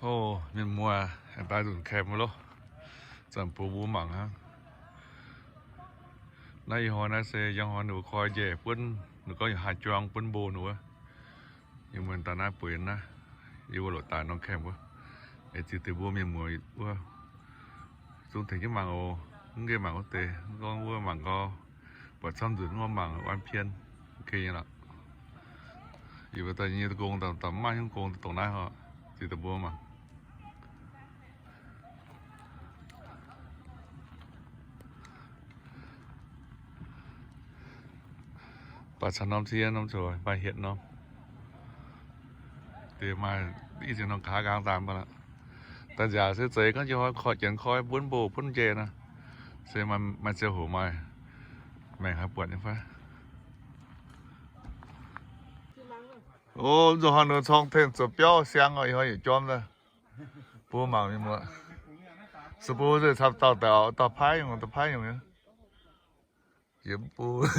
Hov, mienh muoz, aengx daaih nzunc camp loh. Zanc bun mbuo mangc hnangv. Naaiv ih hnoi naaiv se yangh hnoi ninh mbuo koi njaih buonv, ninh gorngv haaix juang buonv mbo ninh wuov. Yie muonz daaih naaiv bueix naaiv, yie mbuo loc daaih norm camp wuov. Ziux deix mbuo mienh muoz wuov, zungv tengx jienv mangc oc. Mv gaengh mangc wuov deix, gorngv wuov mangc gau, buatc camv nzunc wuov mangc วันเพ็ญ. Ok nyei lorqc. Yie mbuo daaih nyei gong, daaih mv maaih hnyouv gong, dongh naaiv oc. Ziux deix mbuo mangc. Baac caux norm cie norm zoux maaih hietc norm. Deix maaih i ziex norm nqa'haav nqaang daaih mv baac lorqc. Daaih nziaauc se zeiz gorngv jiex hnoi korv-, janx koi buonv mbo buonv njaih nor, se maaih ziangh hoc maaih maengc haih buatc nyei fai. O, nzunc hnoi ninh corng tengx zoux biauv siang oc, ih hnoi yietc jorm daaih. Bun mangc mienh muoz. Se bun nzunc camv dauh daaih, dauh paaiv nyungc, dauh paaiv nyungc nyei. Jiex mv bun.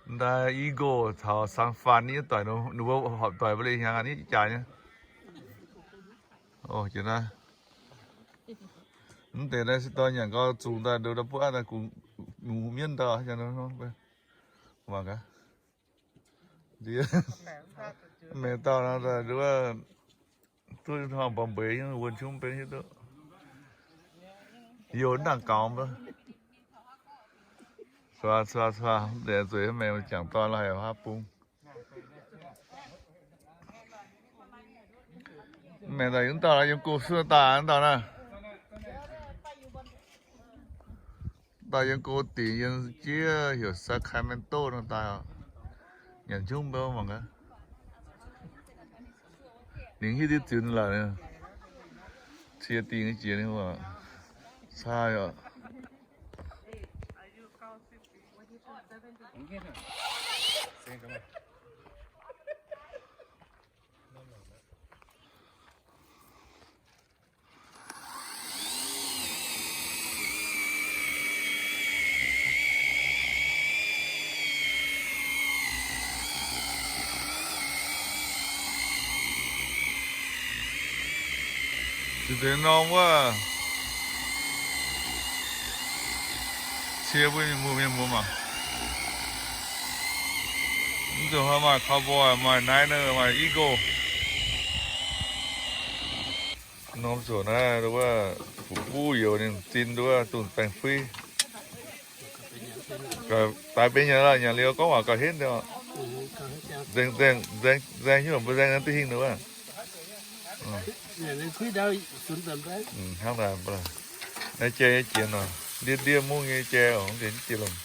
Ndaaih Eagle caux Sang Faan nyei doic, ninh mbuo horpc doic mbuo liuz hnyangx aqv, nyei jaax nyei. O, jiex naaiv. Mv deix naaiv se dorh nyanc gau zungx daaih nduov buov daaih gux nyungc mienv ndau. Mangc gaax. Ndiev, mengh dauh nor, wuov, duqv hnangv mbeix nyei, wuonh qungv mbenv hiuv duqv. Youh ndaangh gaux mv baac. Suaa, suaa, suaa, mv deix zueiz mengh jangc dorn lorqc, haiz haav bung. Mengh dauh yiem dauh yiem go suv daaih, dauh naaiv. Dauh yiem go dingc yiem jiex heuc Sacramento nor daaih oc. Nyanc qungv mbenv mangc gaax. Ninh hiuv diuv ziux laic, cie dingh jiex ninh, caa oc. Ziux deix norm wuov, cie mbuo mienh muoz mienh muoz mangc. Mv zuqc hnoi maaih cowboy, maaih niner, maaih eagle. Norm zuqc naaiv wuov, fu'buv youz ninh zin wuov, dongh baengh fui. Daaih benx nyanc, nyanc liuz gorngv waac gauh henv deix. Nzaeng, nzaeng, nzaeng, nzaeng hiuv mbuo nzaeng naaiv duqv hingh nor wuov. Hnangv naaic, naaiv jai nyei jiex nor, ndiev ndiev mungv nyei jai oc, mv deix jiex longc.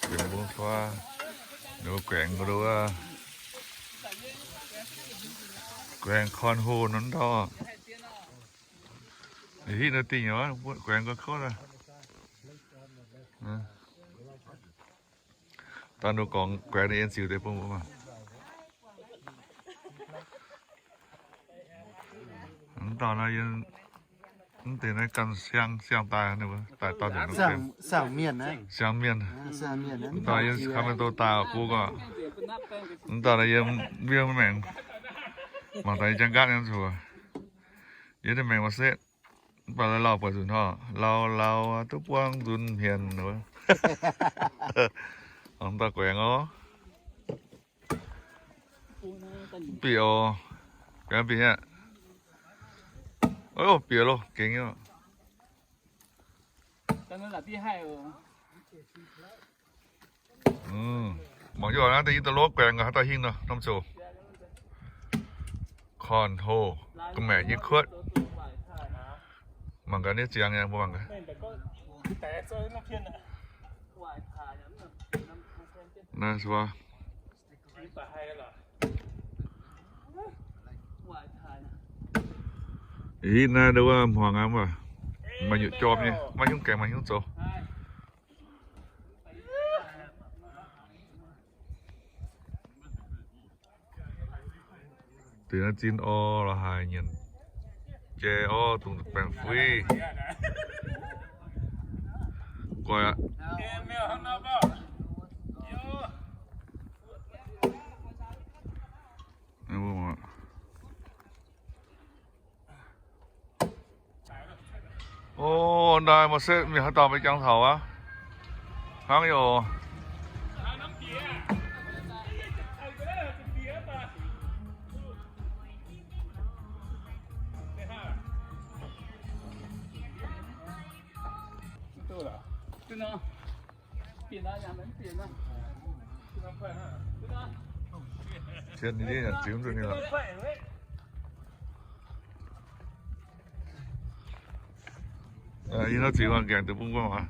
Jiex mbong cuotv, ninh mbuo guaengx mbuo wuov, guaengx korn ho nor ndau. Hitv nor dingh, guaengx gauh kouv. Daaih ninh gorngv guaengx ninh en ziux deix bun mbuo maah. Mv dauh naaiv yiem, mv deix naaiv ganh siang, siang daaih, daaih dauh nzengc nor, siang mienh. Mv dauh yiem Sacramento daaih oc, gu gorqv. Mv dauh naaiv yiem Wiev maengx, mangc daaih yiem Jangx Nqaatv nyei zuqc. Yiem naaiv maengx maaih setv, mv baac lauh lauh buatc nzunc hnoi, lauh lauh duqv buangv nzunc hmien. Mv dauh guaengx oc. Bieqc oc. Guaengx bieqc aqv. Bieqc loh, gengh nyei. Mangc yie oc, naaiv deix yie daaih lov guaengx gaax, haaix dauh hingh nor, norm zoux. Korn ho, ga'maeqc nyei kuotv. Mangc gaax, ninh ziangx nyei, mbuo mangc gaax. Naaiv se Ih, naaiv ndau wuov hmuangx aqv, mv baac maaih nyutc jorm nyei, maiv hiuv gaengh maaih hiuv zoux. Deix naaiv zinh orv lorz haaix nyanc jai orv dongh baengh fuiv. Goix aqv. Bun ndaaih maiv se mingh haaix dauh maiv jangx taux aqv. Hnangv yaac oc. Yie nor ziux gaengh deix bung gu'nyuoz.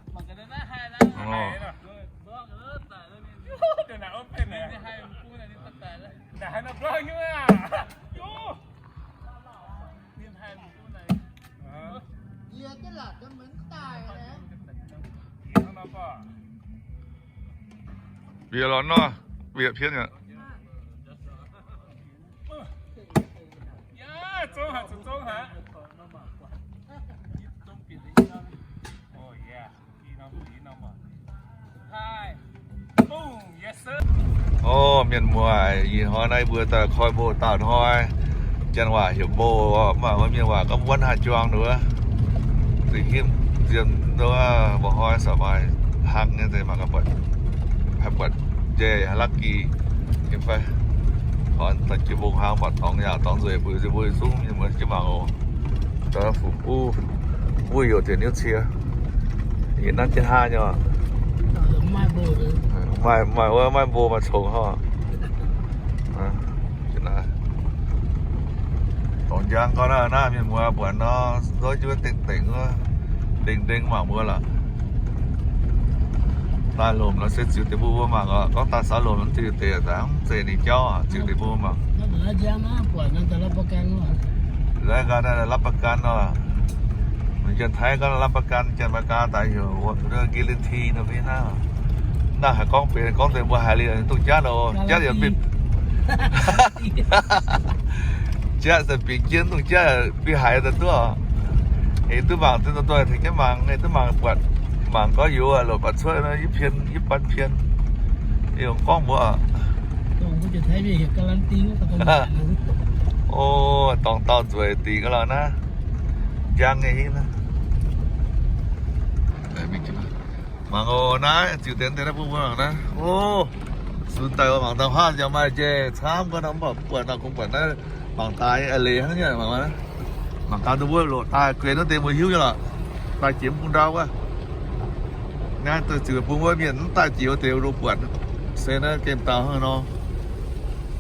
Bieqc lorz nor, bieqc pien aqv. Orv, mienh muoz, ih hnoi naaiv mbuo daaih koi mbuo dauh hnoi, janx waac heuc mbuo, mv baac mienh waac gorngv wuonv haaix juang nduov. Za'gengh nzien nduov, mba'hnoi sa maaih hlang nyei deix mangc gaax buatc, haih buatc njeh haih lucky nyei fai. Hnoi daaih jiex mbong hnangv, mv baac dorngx yaac dorngx nzueic, mbuo mbuo zungv mienh muoz jienv mangc oc. Daaih fungx buv, buv youc deix niuv cie. Yie nanv jienv hnangv nyei. Maaih, maaih wuov, maaih mbo maaih congx hnangv. Dorngx njang gau naaiv, naaiv mienh muoz buatc nor, nzoiv jienv dengh dengh wuov, dengh dengh mangc mbuo lorqc. Daaih lomc nor se ziux deix mbuo mbuo mangc oc. Gorngv daaih saux lomc ziux deix daaih mv zeiz ninh jauv, ziux deix mbuo mbuo mangc. Laaix gaax naaiv รับประกัน nor. Janx-Taiv gorngv รับประกัน, Janx-Meigaa daaih heuc guarantee nor fai naaiv. Naaiv haiz gorngv benx gorngv deix mbuo haiz liuz duqv jatv oc, jatv yaac mingh. Jatv daaih bingx jienv duqv jatv, mingh haiz daaih duqv. Eix duqv mangc, duqv doix tengx jienv mangc, eix duqv mangc buatc, mangc gorngv youz loc buatc cuotv nor, yie pien, yie ban pien. Yie gorngv mbuo, o, dorngx dauh nzueic dingc ga'lauh naaiv, njang nyei hingv naaiv. Mangc oc, naaiv ziux deix deix naaiv bun mbuo mangc naaiv. O, sunx daaih mangc daaih huaav yaac maaih njaih camv gau nor, mv baac buatc nor kungx buatc naaiv mangc daaih a'leiz hnangv nyei. Mangc gaax, mangc gaax dongh mbuo loc daaih guenx wuov deix mbuo hiuv nyei lorqc. Daaih jiex mv bung ndau wuov. Naaiv daaih ziux bun wuov mienh mv daaih jiex wuov deix loh buatc. Se naaiv gemh dau hnangv nor.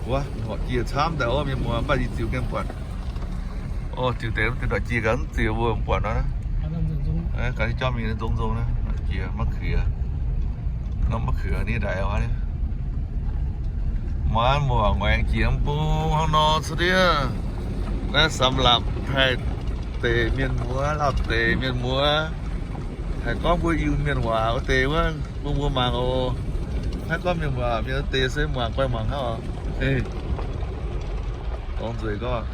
Wuov, horpc jiex camv daaih wuov mienh muoz, mv baac yie ziux gemh buatc. O, ziux deix, deix ndortv jiex gaax mv ziux mbuo buatc nor. Gaax jauv mingh nzong nzong naaiv, jiex maiv kuiez. Nor maiv kuiez ni ndaix. Maanc muoc ngaengc jiex mv bung hnangv nor cuotv diev. Naaiv สำหรับ haih deix mienh muoz, lapv deix mienh muoz. Haih gorngv mbuo Iu-Mienh waac wuov deix wuov, bun mbuo mangc oc. Naaiv gorngv mienh waac mienh wuov deix se muangx guai mangc hnangv oc. Dorngx nzueic gorngv.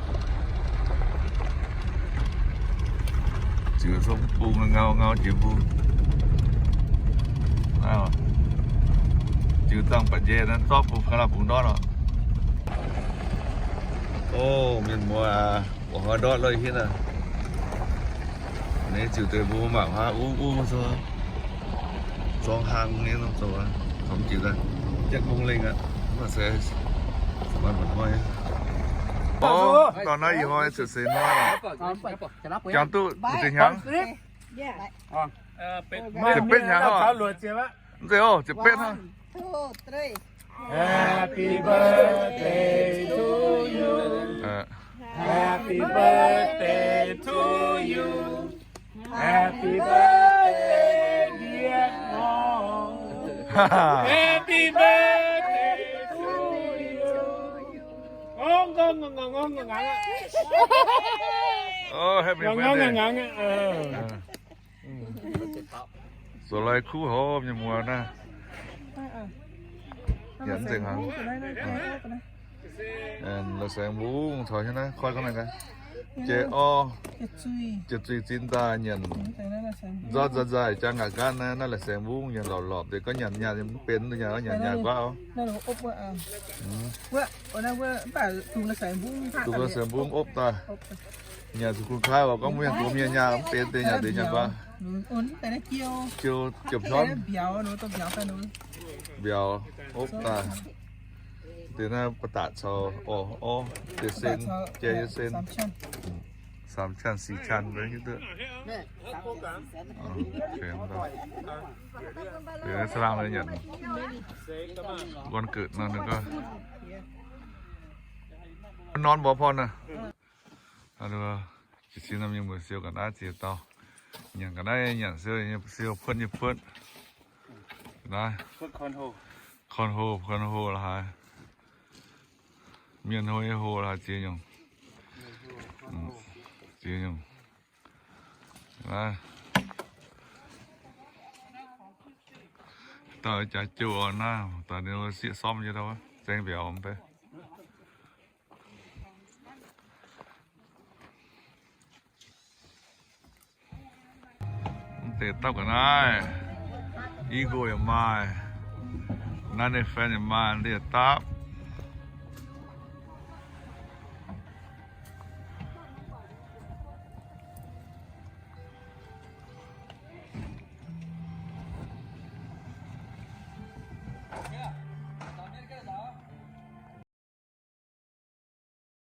Ziux zong bung ngau ngau jiex bung. Ziux zangh baac njaeh naaiv zorqv bung ga'lapv bung ndortv oc. O, mienh muoz aac, mbuoqc hnoi ndortv lorqc hitv aac. Naaiv ziux deix mbuo mangc hnangv uv uv zorng hlang nyei nor zoux, ziux daaih jatv bung lengh aqv. Mv baac se mbuoqc hnoi. O, dorh naaiv ih hnoi ziux seix hnoi. Jangx duqv ziex hnyangx? Ziepc betv hnyangx hnangv. Mv zeiz oc, ziepc betv hnangv. Happy birthday to you. Happy birthday to you. Happy birthday, dear Ngong. Happy birthday to you. Ngong, ngong, ngong, ngong, ngong, ngong. Ơ, happy birthday. Ngong, ngong, ngong, ngong. Ơ. Zoux lai kuv hov mienh muoz naaiv. Nyanc nzengc haic. La'saengx mbungv caux hiuv naaiv koi gorngv naaic gaax. Jiex orv, jiex zuiz zin daaih nyanc. Nzorv nzaaih nzaaih jaa ngaatc gaanv naaiv, naaiv la'saengx mbungv nyanc lorpc lorpc deix gorngv nyanc nyanc mv benx nyanc nyanc nyanc guaav oc. Dungh la'saengx mbungv opv daaih. Nyanc zuqc kuh kaav oc, gorngv mienh gox mienh nyaah mv benx deix nyanc deix nyanc guaav. Jiu, jiu pion. Mbiauz, opv daaih. Deix naaiv ba'datc caux, orv, orv, deix sen, jai nyei sen. Saam canh, si canh, hiuv duqv. Deix naaiv saang nyanc. Guon geuc nor ninh gorngv, norm mbuo porn naaiv. Jiez sin norm mienh muoz siou ga'naaiv ziex dauh. Nyanc ga'naaiv nyanc siou, siou puotv nyei puotv. Naaiv korn hlo, korn hlo la'haaix. Mienh hlo nyei hlo la'haaix ziex nyungc. Ziex nyungc. Naaiv dauh jaax jouh naaiv, daaih ninh sieqv sormv nyei dauh, zaeng mbiauz mv bei. Mv deix dapv ga'naaiv, Eagle yaac maaih, naaiv ninh fan yaac maaih, deix dapv.